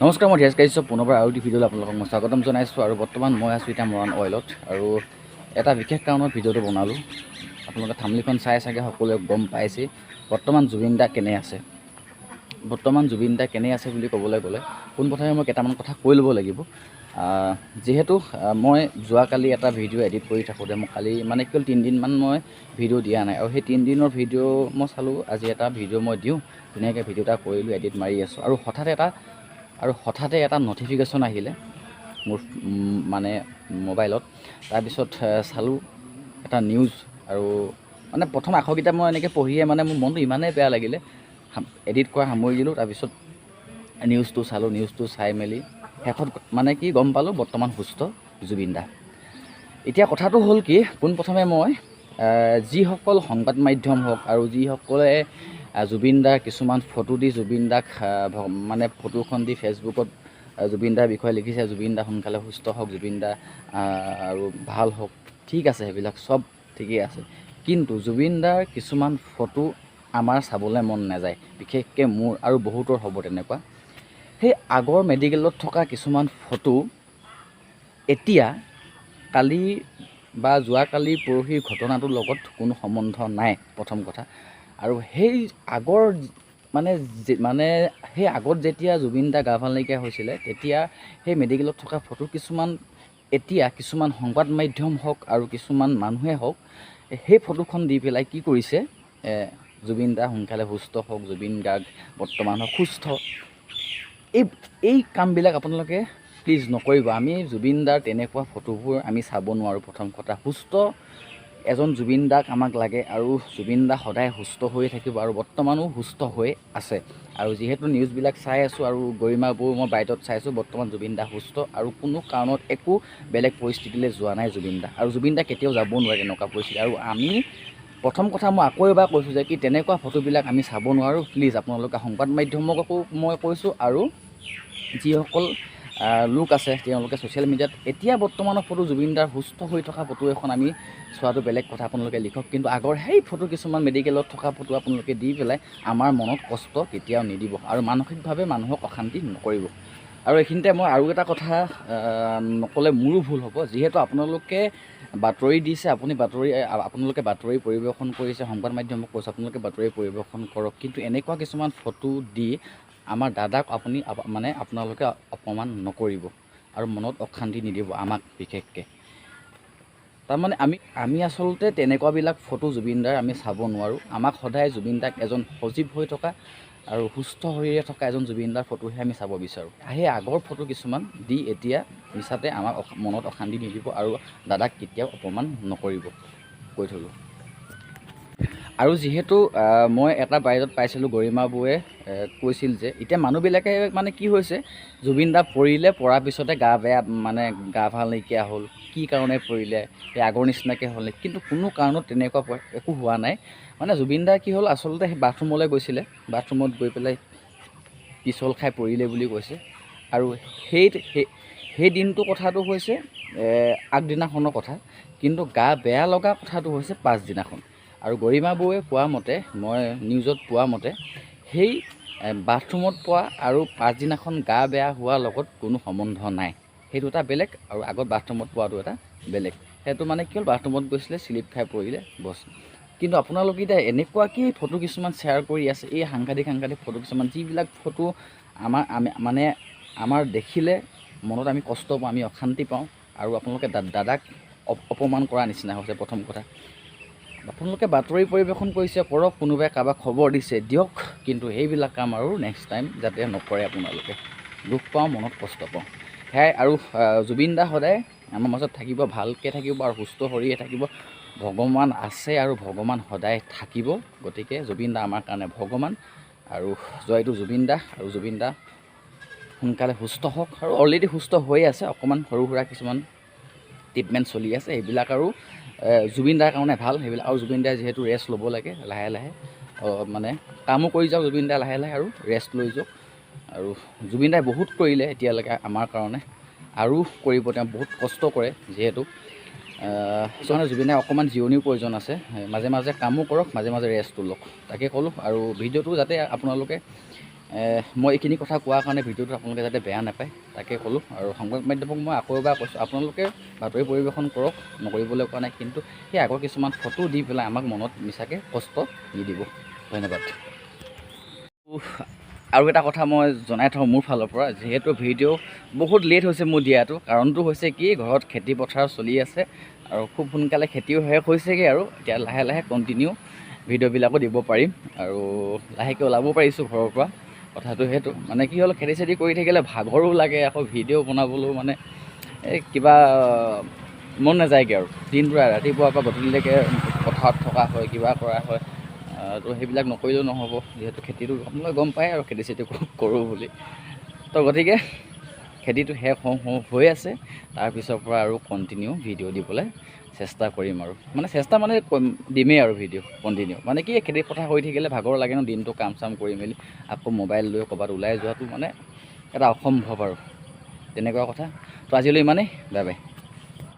নমস্কাৰ, মই ধীৰাজ কাশ্যপ। পুনৰবাৰ আৰু এটি ভিডিঅ'লৈ আপোনালোকক মই স্বাগতম জনাইছোঁ। আৰু বৰ্তমান মই আছোঁ এতিয়া মৰাণ অইলত আৰু এটা বিশেষ কাৰণত ভিডিঅ'টো বনালোঁ। আপোনালোকে থাম্বনেইলখন চাই চাগে সকলোৱে গম পাইছেই বৰ্তমান জুবিন দা কেনে আছে। বৰ্তমান জুবিন দা কেনে আছে বুলি ক'বলৈ গ'লে পোনপ্ৰথমে মই কেইটামান কথা কৈ ল'ব লাগিব। যিহেতু মই যোৱাকালি এটা ভিডিঅ' এডিট কৰি থাকোঁতে মই কালি মানে কি হ'ল, 3 দিনমান মই ভিডিঅ' দিয়া নাই আৰু সেই 3 দিনৰ ভিডিঅ' মই চালোঁ, আজি এটা ভিডিঅ' মই দিওঁ। ধুনীয়াকৈ ভিডিঅ' এটা কৰিলোঁ, এডিট মাৰি আছোঁ আৰু হঠাতে এটা ন'টিফিকেশ্যন আহিলে মোৰ মানে মোবাইলত। তাৰপিছত চালোঁ এটা নিউজ আৰু মানে প্ৰথম আখৰকেইটা মই এনেকৈ পঢ়িয়ে মানে মোৰ মনটো ইমানেই বেয়া লাগিলে, এডিট কৰা সামৰি দিলোঁ। তাৰপিছত নিউজটো চালোঁ। নিউজটো চাই মেলি শেষত মানে কি গম পালোঁ, বৰ্তমান সুস্থ জুবিন দা। এতিয়া কথাটো হ'ল কি, পোনপ্ৰথমে মই যিসকল সংবাদ মাধ্যম হওক আৰু যিসকলে জুবিন দাৰ কিছুমান ফটো দি জুবিন দাক মানে ফটোখন দি ফেচবুকত জুবিন দাৰ বিষয়ে লিখিছে, "জুবিন দা সোনকালে সুস্থ হওক, জুবিন দা আৰু ভাল হওক", ঠিক আছে, সেইবিলাক চব ঠিকেই আছে। কিন্তু জুবিন দাৰ কিছুমান ফটো আমাৰ চাবলৈ মন নাযায়, বিশেষকৈ মোৰ আৰু বহুতৰ হ'ব তেনেকুৱা। সেই আগৰ মেডিকেলত থকা কিছুমান ফটো এতিয়া কালি বা যোৱাকালি পৰহিৰ ঘটনাটোৰ লগত কোনো সম্বন্ধ নাই, প্ৰথম কথা। আৰু সেই আগৰ মানে মানে সেই আগত যেতিয়া জুবিন দা গা ভাল নাইকিয়া হৈছিলে, তেতিয়া সেই মেডিকেলত থকা ফটো কিছুমান এতিয়া কিছুমান সংবাদ মাধ্যম হওক আৰু কিছুমান মানুহে হওক, সেই ফটোখন দি পেলাই কি কৰিছে, "জুবিন দা সোনকালে সুস্থ হওক, জুবিন গাৰ্গ বৰ্তমান হওক সুস্থ", এই এই কামবিলাক আপোনালোকে প্লিজ নকৰিব। আমি জুবিন দাৰ তেনেকুৱা ফটোবোৰ আমি চাব নোৱাৰোঁ, প্ৰথম কথা। সুস্থ এজন জুবিন দাক আমাক লাগে আৰু জুবিন দা সদায় সুস্থ হৈয়ে থাকিব আৰু বৰ্তমানো সুস্থ হৈ আছে। আৰু যিহেতু নিউজবিলাক চাই আছোঁ আৰু গৰিমা বৌ মই বাইটত চাইছোঁ, বৰ্তমান জুবিন দা সুস্থ আৰু কোনো কাৰণত একো বেলেগ পৰিস্থিতিলৈ যোৱা নাই জুবিন দা আৰু জুবিন দা কেতিয়াও যাব নোৱাৰে তেনেকুৱা পৰিস্থিতি। আৰু আমি প্ৰথম কথা মই আকৌ এবাৰ কৈছোঁ যে কি তেনেকুৱা ফটোবিলাক আমি চাব নোৱাৰোঁ। প্লিজ আপোনালোকে সংবাদ মাধ্যমকো মই কৈছোঁ আৰু যিসকল লোক আছে, তেওঁলোকে ছ'চিয়েল মিডিয়াত এতিয়া বৰ্তমানৰ ফটো, জুবিন দাৰ সুস্থ হৈ থকা ফটো এখন আমি চোৱাটো বেলেগ কথা, আপোনালোকে লিখক। কিন্তু আগৰ সেই ফটো কিছুমান মেডিকেলত থকা ফটো আপোনালোকে দি পেলাই আমাৰ মনত কষ্ট কেতিয়াও নিদিব আৰু মানসিকভাৱে মানুহক অশান্তি নকৰিব। আৰু এইখিনিতে মই আৰু এটা কথা নক'লে মোৰো ভুল হ'ব। যিহেতু আপোনালোকে বাতৰি দিছে, আপুনি বাতৰি আপোনালোকে বাতৰি পৰিৱেশন কৰিছে, সংবাদ মাধ্যমক কৈছোঁ, আপোনালোকে বাতৰি পৰিৱেশন কৰক, কিন্তু এনেকুৱা কিছুমান ফটো দি আমাৰ দাদাক আপুনি মানে আপোনালোকে অপমান নকৰিব আৰু মনত অশান্তি নিদিব আমাক বিশেষকৈ। তাৰমানে আমি আচলতে তেনেকুৱাবিলাক ফটো জুবিন দাৰ আমি চাব নোৱাৰোঁ। আমাক সদায় জুবিন দাক এজন সজীৱ হৈ থকা আৰু সুস্থ শৰীৰে থকা এজন জুবিন দাৰ ফটোহে আমি চাব বিচাৰোঁ। সেই আগৰ ফটো কিছুমান দি এতিয়া মিছাতে আমাক মনত অশান্তি নিদিব আৰু দাদাক কেতিয়াও অপমান নকৰিব, কৈ থ'লোঁ। আৰু যিহেতু মই এটা বাইটত পাইছিলোঁ, গৰিমা বৌয়ে কৈছিল যে এতিয়া মানুহবিলাকে মানে কি হৈছে, জুবিন দা পৰিলে, পৰাৰ পিছতে গা বেয়া, মানে গা ভাল নাইকিয়া হ'ল, কি কাৰণে পৰিলে, সেই আগৰ নিচিনাকৈ হ'ল নেকি? কিন্তু কোনো কাৰণত তেনেকুৱা একো হোৱা নাই। মানে জুবিন দা কি হ'ল, আচলতে সেই বাথৰুমলৈ গৈছিলে, বাথৰুমত গৈ পেলাই পিছল খাই পৰিলে বুলি কৈছে। আৰু সেই সেই সেই দিনটো কথাটো হৈছে আগদিনাখনৰ কথা, কিন্তু গা বেয়া লগা কথাটো হৈছে পাছদিনাখন। আৰু গৰিমা বৌয়ে কোৱা মতে, মই নিউজত পোৱা মতে, সেই বাথৰুমত পোৱা আৰু পাছদিনাখন গা বেয়া হোৱাৰ লগত কোনো সম্বন্ধ নাই। সেইটো এটা বেলেগ আৰু আগত বাথৰুমত পোৱাটো এটা বেলেগ। সেইটো মানে কি হ'ল, বাথৰুমত গৈছিলে, শ্লিপ খাই পৰিলে, বছ। কিন্তু আপোনালোকে এতিয়া এনেকুৱা কি ফটো কিছুমান শ্বেয়াৰ কৰি আছে, এই সাংঘাতিক সাংঘাতিক ফটো কিছুমান, যিবিলাক ফটো আমাৰ আমি মানে আমাৰ দেখিলে মনত আমি কষ্ট পাওঁ, আমি অশান্তি পাওঁ আৰু আপোনালোকে দাদাক অপমান কৰা নিচিনা হৈছে। প্ৰথম কথা, আপোনালোকে বাতৰি পৰিৱেশন কৰিছে, কৰক। কোনোবাই কাৰোবাক খবৰ দিছে, দিয়ক। কিন্তু সেইবিলাক কাম আৰু নেক্সট টাইম যাতে নকৰে আপোনালোকে। দুখ পাওঁ, মনত কষ্ট পাওঁ, সেয়াই। আৰু জুবিন দা সদায় আমাৰ মাজত থাকিব, ভালকৈ থাকিব আৰু সুস্থ শৰীৰে থাকিব। ভগৱান আছে আৰু ভগৱান সদায় থাকিব। গতিকে জুবিন দা আমাৰ কাৰণে ভগৱান আৰু জয়টো জুবিন দা। আৰু জুবিন দা সোনকালে সুস্থ হওক আৰু অলৰেডি সুস্থ হৈ আছে। অকণমান সৰু সুৰা কিছুমান ট্ৰিটমেণ্ট চলি আছে, সেইবিলাক আৰু জুবিন দাৰ কাৰণে ভাল সেইবিলাক। আৰু জুবিন দাই যিহেতু ৰেষ্ট ল'ব লাগে লাহে লাহে, মানে কামো কৰি যাওক জুবিন দাই লাহে লাহে আৰু ৰেষ্ট লৈ যাওক। আৰু জুবিন দাই বহুত কৰিলে এতিয়ালৈকে আমাৰ কাৰণে আৰু কৰিব, তেওঁ বহুত কষ্ট কৰে যিহেতু। চ' জুবিন দাই অকণমান জিৰণিও প্ৰয়োজন আছে। মাজে মাজে কামো কৰক, মাজে মাজে ৰেষ্টটো লওক, তাকে ক'লোঁ। আৰু ভিডিঅ'টো যাতে আপোনালোকে মই এইখিনি কথা কোৱাৰ কাৰণে ভিডিঅ'টো আপোনালোকে যাতে বেয়া নাপায় তাকে ক'লোঁ। আৰু সংবাদ মাধ্যমক মই আকৌ এবাৰ কৈছোঁ, আপোনালোকে বাতৰি পৰিৱেশন কৰক, নকৰিবলৈ কোৱা নাই, কিন্তু সেই আগৰ কিছুমান ফটো দি পেলাই আমাক মনত মিছাকৈ কষ্ট নিদিব। ধন্যবাদ। আৰু এটা কথা মই জনাই থওঁ মোৰ ফালৰ পৰা, যিহেতু ভিডিঅ' বহুত লেট হৈছে মোৰ দিয়াটো, কাৰণটো হৈছে কি ঘৰত খেতি পথাৰ চলি আছে আৰু খুব সোনকালে খেতিও শেষ হৈছেগৈ আৰু এতিয়া লাহে লাহে কণ্টিনিউ ভিডিঅ'বিলাকো দিব পাৰিম আৰু লাহেকৈ ওলাব পাৰিছোঁ ঘৰৰ পৰা। কথাটো সেইটো, মানে কি হ'ল, খেতি চেতি কৰি থাকিলে ভাগৰো লাগে, আকৌ ভিডিঅ' বনাবলৈও মানে এই কিবা মন নাযায়গৈ আৰু। দিনটো ৰাতিপুৱাৰ পৰা গধূলিলৈকে পথাৰত থকা হয়, কিবা কৰা হয়, তো সেইবিলাক নকৰিলেও নহ'ব, যিহেতু খেতিটো আপোনালোকে গম পায় আৰু খেতি চেতি কৰোঁ বুলি। তো গতিকে খেতিটো শেষ হওঁ হওঁ হৈ আছে, তাৰপিছৰ পৰা আৰু কণ্টিনিউ ভিডিঅ' দিবলৈ চেষ্টা কৰিম আৰু, মানে চেষ্টা মানে দিমেই আৰু ভিডিঅ' কণ্টিনিউ। মানে কি, খেতি পথাৰ হৈ থাকিলে ভাগৰ লাগে ন, দিনটো কাম চাম কৰি মেলি আকৌ মোবাইল লৈ ক'ৰবাত ওলাই যোৱাটো মানে এটা অসম্ভৱ আৰু তেনেকুৱা কথা। তো আজিলৈ ইমানেই, বাই বাই।